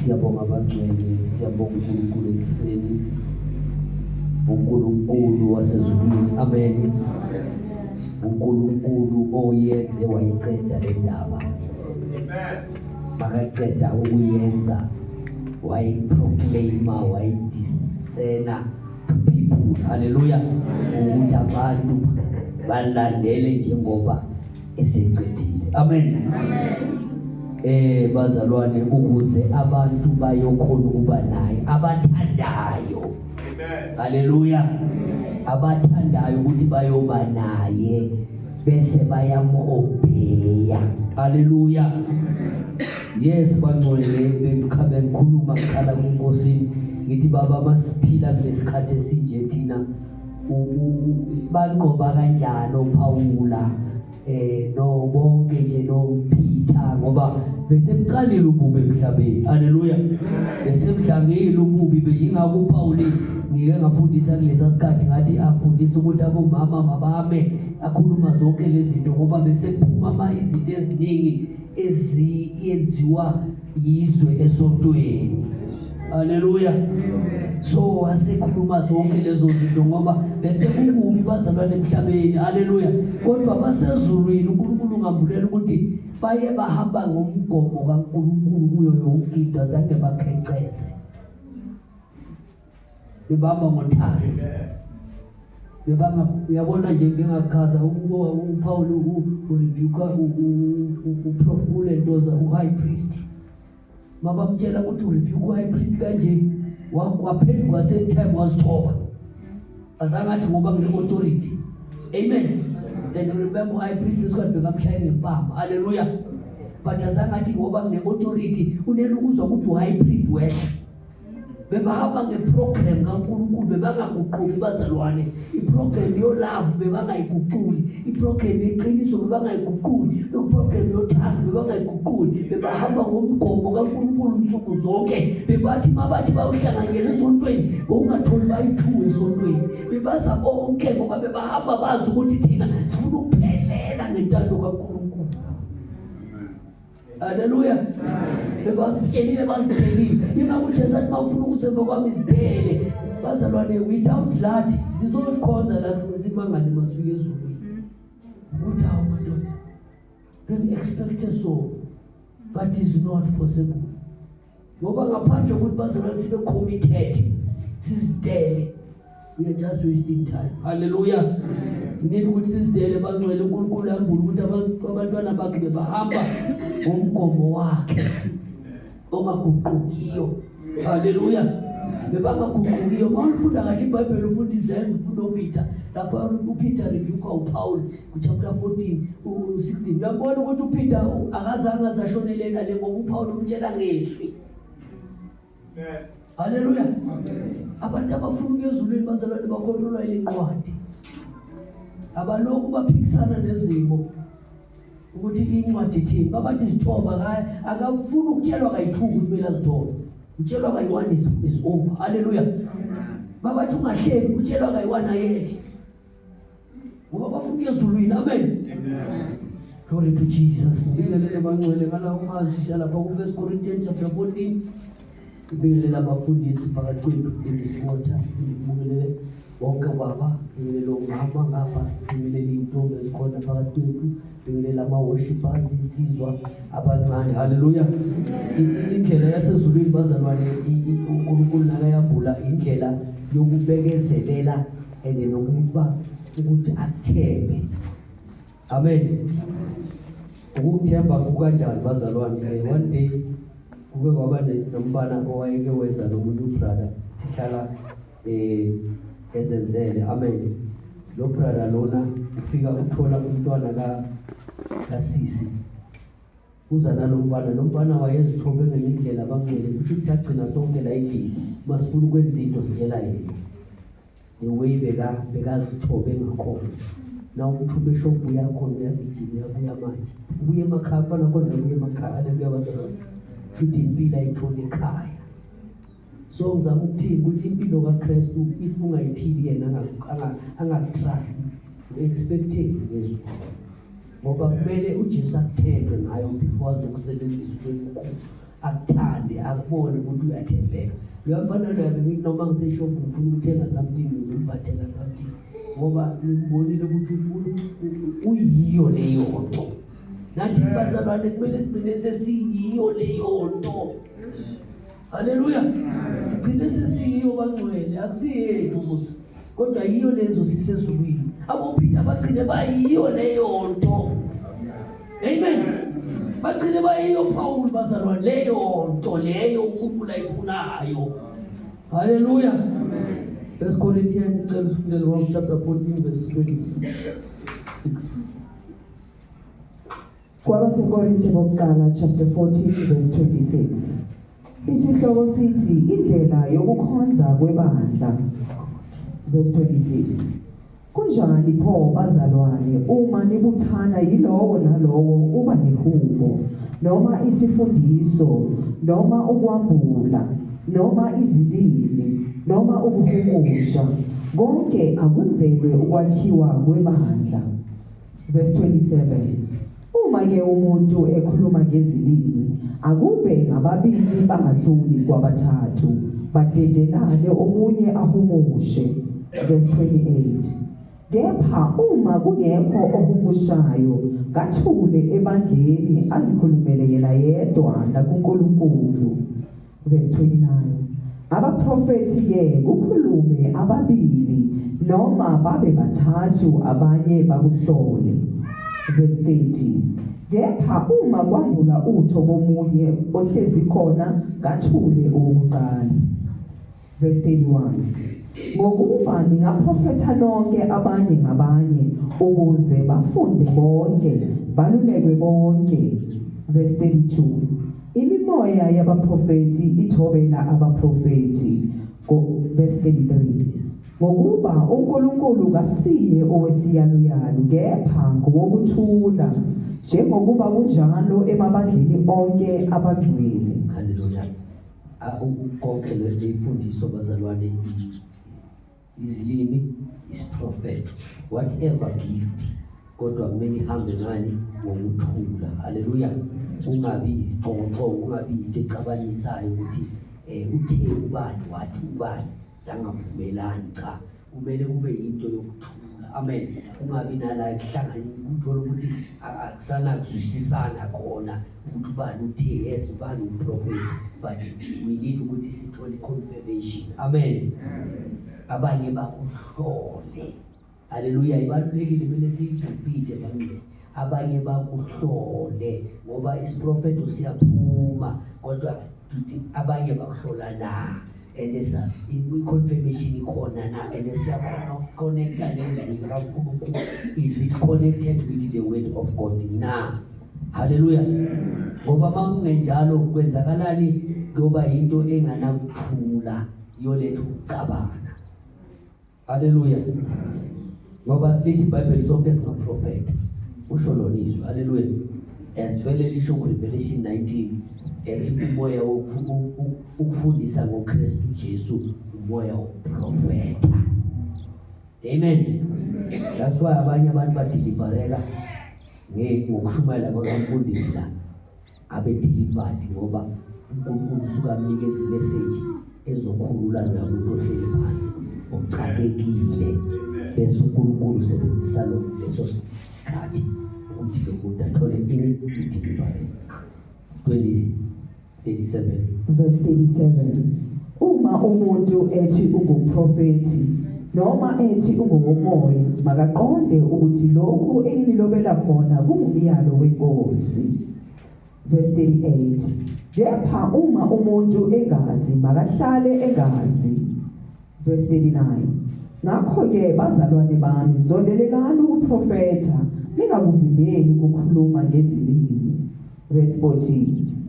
Siyabonga abangcwele, siyabonga uNkulunkulu ekuseni. UNkulunkulu wasezulwini. Amen. UNkulunkulu oyenze wayiceda le ndaba. Amen. Makaceda ukuyenza wayiproclaima wayidisena to people. Hallelujah. Ukuthi abantu balandele njengoba esecedile. Amen. Bazalwane, ukuze abantu bayokhona ukuba naye abathandayo. Amen. Haleluya. Abathandayo ukuthi bayoba naye bese bayamu-obeya. Haleluya. Yes, bangcwele, bengikhabe ngikhuluma ngikhala kuNkosini ngithi, Baba, masiphila kulesikhathi esinje thina, banqoba kanjani oPawula no bonke nje no Peter, ngoba besebuqalile ububi emhlabeni? Haleluya. Besemhlangile ububi. Beyingakho uPaul ngike ngafundisa kulesa sikhathi, ngathi afundisa ukuthi abomama mabame, akhuluma zonke lezi zinto, ngoba bese kuphuma ma izinto eziningi eziyenziwa yizwe esontweni. Haleluya. So wasekhuluma zonke lezo zinto ngoba bese kukubi, bazalwane, emhlabeni. Haleluya. Kodwa basezulwini, uNkulunkulu ngambulela ukuthi baye bahamba ngomgomo kaNkulunkulu kuyo yonke into, azange bakheceze, bebamba ngothando, bebanga. Uyabona nje, ngingachaza, uPaul urebuka uprof ulentoza u-high priest, mabamtshela ukuthi urebuke u-high priest kanje, waphenduka same time, wazithoba, azange athi ngoba ngine-authority. Amen. And remember, u-high priest lesikhathi bekamshaye ngempama. Haleluya. But azange athi ngoba ngine-authority, unele ukuzwa ukuthi u-high priest, wehla. Bebahamba ngeprogram kaNkulunkulu, bebangaguquki, bazalwane. Iprogram yolove bebangayiguquli, iprogram yeqiniso bebangayiguquli, iprogram yothando bebangayiguquli. Bebahamba ngomgomo kaNkulunkulu nsuku zonke. Bebathi mabathi bayohlanganyela esontweni, bowungatholi bayi-two esontweni, bebaza bonke, ngoba bebahamba bazi ukuthi thina sifuna ukuphelela ngentando kaNkulunkulu. Haleluya. Bebazitshelile, bazitshelile. Yingakho uJesu athi, "Mawufuna ukusemva kwami, izidele." Bazalwane, without that sizokhonza la simangane masifike ezulwini. Ukuthi hawu madoda. Being expected so, but is not possible. Ngoba ngaphandle kokuthi, bazalwane, sibe committed, sizidele, we are just wasting time. Hallelujah. Ngifuna ukuthi sizidele, bangcwele. uNkulunkulu yambula ukuthi abantwana bakhe bebahamba ngomgomo wakhe ongaguqukiyo. Haleluya. Bebangaguqukiyo. Uma ulifunda kahle iBhayibheli, ufunda izenzo, ufunda uPeter lapho uPeter rebuke uPaul kuchapter 14 u-16, uyabona ukuthi uPeter akazange azashonelena le, ngoba uPaul umtshela ngezwi. Haleluya. Abantu abafuna ukuya ezulwini, bazalwane, bakhontrolwa ile ncwadi. Abalokhu baphikisana nezimo ukuthi incwadi ithini. Babathi zithoba, akafuni ukutshelwa kayi-two ukuthi kumele azithobe, utshelwa kayi-one is over. Haleluya. Babathi ungahlebi, utshelwa kayi-one, ayeke, ngoba bafuna ukuya ezulwini. Amen. Glory to Jesus. Ngibingelele bangcwele ngalawo mazwi. Siyalapha ku-First Corinthians chapter 14. Ngibingelele abafundisi phakathi kwethu, mfundisi Motha, ngibingelele bonke baba, ngibingelele omama ngapha, ngibingelele iy'ntombi ezikhona phakathi kwethu, ngibingelele ama-worshippers, insizwa abancane. Haleluya. Indlela yasezulwini, bazalwane, uNkulunkulu nakayambula indlela yokubekezelela and nokuba ukuthi akuthembe. Amen. Ukukuthemba kukanjani, bazalwane? One day kuke kwaba nomfana owayeke weza nomunye ubrother, sihlala ezenzele. Amen. Lo brother lona ufika uthola umntwana ka kasisi uza nalo mfana. Lo mfana wayezithobe ngenye indlela, abangcwele. Kusho ukuthi sagcina sonke la endlini masifuna ukwenza into sitshela yena. The way bekazithobe ngakhona, na umthume eshop, uyakhona, uyagijima, uyabuya. Manje ubuye emakhaya, mfana khona ubuye emakhaya. Haleluya, bazalwane. Shuthi impilo ayitholi ekhaya. So ngizama ukuthini? Ukuthi impilo kaKristu, if ungayiphili, yena angakutrust, u-expecting ngezulu, ngoba kumele uJesu akuthembe ngayo before azokusebenzisa ube mkhulu. Akuthande, akubone ukuthi uyathembeka. Loya mfana loya bengithi noma ngiseshophu ngifuna ukuthenga something, ngizombathela something ngoba ngimbonile ukuthi uyiyo leyo nto. Nathi bazalwane kumele sigcine sesiyiyo leyo nto. Haleluya, sigcine sesiyiyo bangcwele, akusiyethu musa, kodwa yiyo lezo sisezulwini. AboPeter bagcine bayiyo leyo nto. Amen. Bagcine bayiyo Paul bazalwane, leyo nto leyo uNkulunkulu ayifunayo. Haleluya. First Corinthians, sicela usifundele Romans chapter 14 verse 26. KwabaseKorinte bokuqala chapter 14 verse 26. Isihloko sithi indlela yokukhonza kwebandla. Verse 26. Kunjani pho bazalwane uma nibuthana yilowo nalowo uba nehubo noma isifundiso noma ukwambula noma izilimi noma ukuhumusha, konke akwenzelwe ukwakhiwa kwebandla. Verse 27. Uma ke umuntu ekhuluma ngezilimi, akube ngababili bangadluli kwabathathu, badedelane omunye ahumushe. Verse 28. Kepha uma kungekho ohumushayo, kathule ebandleni azikhulumele yena yedwa nakuNkulunkulu. Verse 29. Abaprofethi ke kukhulume ababili noma babe bathathu, abanye bakuhlole. Verse 30. Kepha uma kwambula utho komunye ohlezi khona, kathule owokuqala. Verse 31. Ngokuba ningaprofetha nonke abanye ngabanye, ukuze bafunde bonke, balulekwe bonke. Verse 32. Imimoya yabaprofethi ithobela abaprofethi. Verse 33. Ngokuba uNkulunkulu kasiye owesiyaluyalu, kepha ngowokuthula, njengokuba kunjalo emabandleni onke abangcwele. Haleluya. Konke le imfundiso bazalwane, izilimi, isiprofetho, whatever gift, kodwa kumele ihambe ngani? Ngokuthula. Haleluya. Kungabi isixoxoxo, kungabi into ecabanisayo ukuthi uthe ubani, wathi ubani, zangavumelani. Cha, kumele kube yinto yokuthula. Amen. Kungabi nala ekuhlangani uthola ukuthi akusana kuzwisisana khona ukuthi ubani uthe yes, ubani umprofeti, but we need ukuthi sithole confirmation. Amen. Abanye bakuhlole. Haleluya. Ibalulekile, kumele siyi-repeat bangcwele. Abanye bakuhlole ngoba isiprofeto siyaphuma, kodwa tuthi abanye bakuhlola na, and i-confirmation ikhona na, and siyakhona ukuconnecta nezwi likaNkulunkulu? Is it connected with the word of God na? Haleluya. Ngoba uma kungenjalo kwenzakalani? Kuyoba yinto enganakuthula, iyoletha ukucabana. Haleluya. Ngoba lithi iBhayibheli sonke singaprofetha, usho lona izwi. Haleluya. As vele lisho ku-Revelation 19 ethi umoya ukufundisa ngoKristu Jesu, umoya wokuprofetha. Amen. That's why abanye abantu badelivereka ngokushumayela kwakamfundisi la, abe delivered, ngoba uNkulunkulu usuke amnikeza imessage ezokhulula loya muntu ohleli phansi oxakekile, bese uNkulunkulu usebenzisa lo leso sikhathi ukuthi lo muntu athole ini? I-deliverance. 20 37. Verse 37. Uma umuntu ethi unguprofethi noma ethi ungowomoya, makaqonde ukuthi lokhu enginilobela khona kungumyalo wenkosi. Verse 38. Kepha uma umuntu engazi, makahlale engazi. Verse 39. Ngakho-ke bazalwane bami, zondelelani ukuprofetha, ningakuvimbeli ukukhuluma ngezilimi. Verse 40.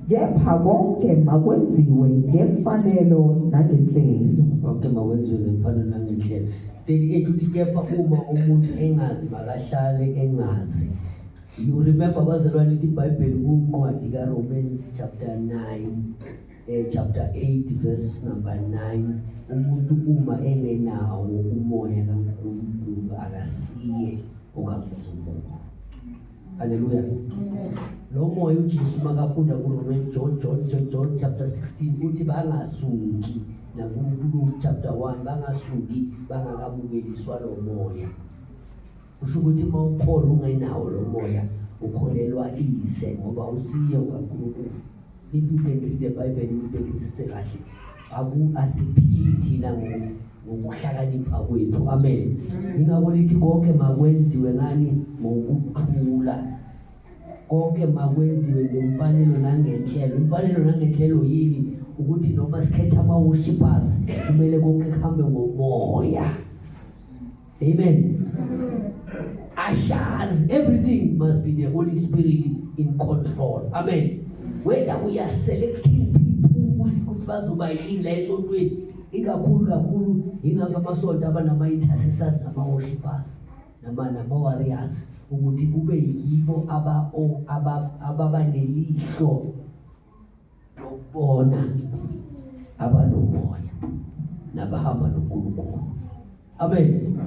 Kepha konke makwenziwe ngemfanelo nangenhlelo. Konke makwenziwe ngemfanelo nangenhlelo. 38 uthi kepha uma umuntu engazi, makahlale engazi. You remember bazalwane, ithi iBhayibheli kuncwadi kaRomans chapter 9, chapter 8 verse number 9, umuntu uma engenawo umoya kaNkulunkulu akasiye okaNkulunkulu. Haleluya. Lo moya uJesu makafunda kuRoman John chapter 16 uthi bangasuki, nakuLuke chapter 1 bangasuki bangakamukeliswa lo moya. Kusho ukuthi uma ukholwa ungenawo lo moya, ukholelwa ize, ngoba usiye kaNkulunkulu. If you can read the Bible, ubhekisise kahle, asiphili thina ngokuhlakanipha kwethu. Amen. Ingakho lithi konke makwenziwe ngani? Ngokuthula. Konke makwenziwe ngemfanelo nangenhlelo. Imfanelo nangenhlelo yini? Ukuthi noma sikhetha ama-worshippers, kumele konke kuhambe ngomoya. Amen. Ushers, everything must be the Holy Spirit in control. Amen. Whether we are selecting people ukuthi bazoba yini la esontweni, ikakhulu kakhulu ingakho amasonto abanama-intercessors nama-worshippers nama-warriors, ukuthi kube yibo ababa nelihlo lokubona abanomoya nabahamba noNkulunkulu. Amen.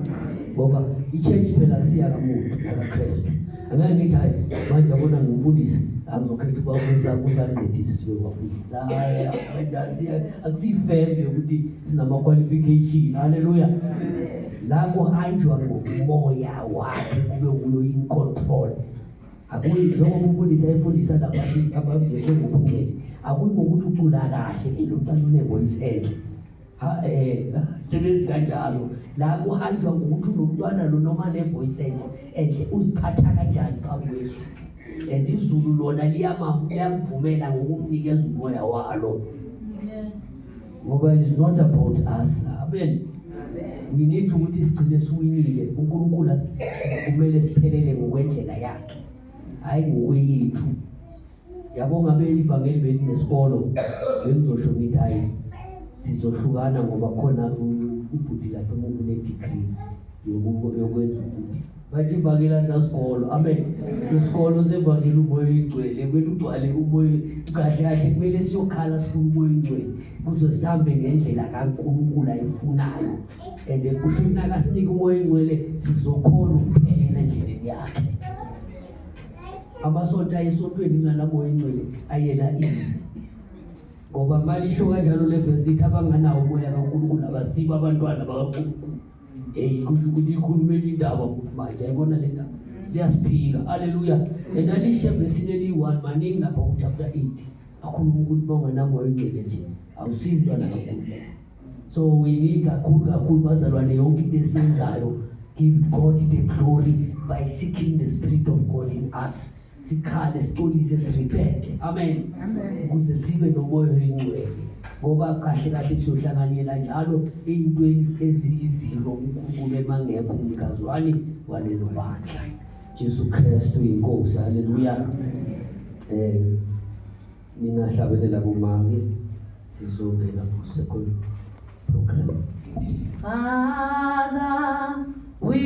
Ngoba i-church phela kusiya kamuntu nakaKristu. Angeke ngithi, "Hayi, manje yabona, ngumfundisi, angizokhetha ubafundisi ukuthi angincedise sibe bafundisi." Hayi, kanjani? Akusiyifembe ukuthi sinama-qualification. Haleluya. La kuhanjwa ngomoya wakhe, kube uyo in control. Akuyi njengoba umfundisi ayefundisa labathi abangeswe ngophungele, akuyi ngokuthi ucula kahle, lo mntwana une-voice enhle. Ha, sebenzi kanjalo. La kuhanjwa ngokuthi lo mntwana lo noma ne-voice enhle uziphatha kanjani phambi kwezulu, and izulu lona liyamvumela ngokumnikeza umoya walo, ngoba it's not about us. Amen. We need ukuthi sigcine siwinile uNkulunkulu kumele siphelele ngokwendlela yakhe, hayi ngokweyethu. Yabo, ngabe ivangeli belinesikolo, bengizosho ngithi, hayi, sizohlukana, ngoba khona ubhuti lapha emuva une-degree yokwenza ukuthi manje ivangeli alinasikolo. Amen. Isikolo sevangeli umoya oyingcwele, kumele ugcwale umoya. Kahle kahle kumele siyokhala sifuna umoya oyingcwele kuze sihambe ngendlela kaNkulunkulu ayifunayo, and kusho ukuthi nakasinike umoya oyingcwele sizokhona ukuphelela endleleni yakhe. Amasonto ayesontweni ngalamoya oyingcwele ayela ize, ngoba malisho kanjalo le verse lithi abanganawo umoya kaNkulunkulu abasibo abantwana bakaNkulunkulu. Hey, kusho ukuthi ikhuluma enye indaba futhi manje. Ayibona le ndaba, liyasiphika. Haleluya. And alisho evesini eliyi-1, maningi lapha ku-chapter 8 akhuluma ukuthi uma ungenamoya oyingcwele nje awusiyo umntwana kaNkulunkulu. So we need kakhulu kakhulu, bazalwane, yonke into esiyenzayo, give God the glory by seeking the Spirit of God in us. Sikhale, sicolise, sirepente. Amen. Ukuze sibe nomoya oyingcwele, ngoba kahle kahle siyohlanganyela njalo ey'ntweni eziyiziro uNkulunkulu emangekho umnikazi wani walelo bandla. Jesu Kristu inkosi. Haleluya. Ningahlabelela kumake, sizongena ku second program. Father, we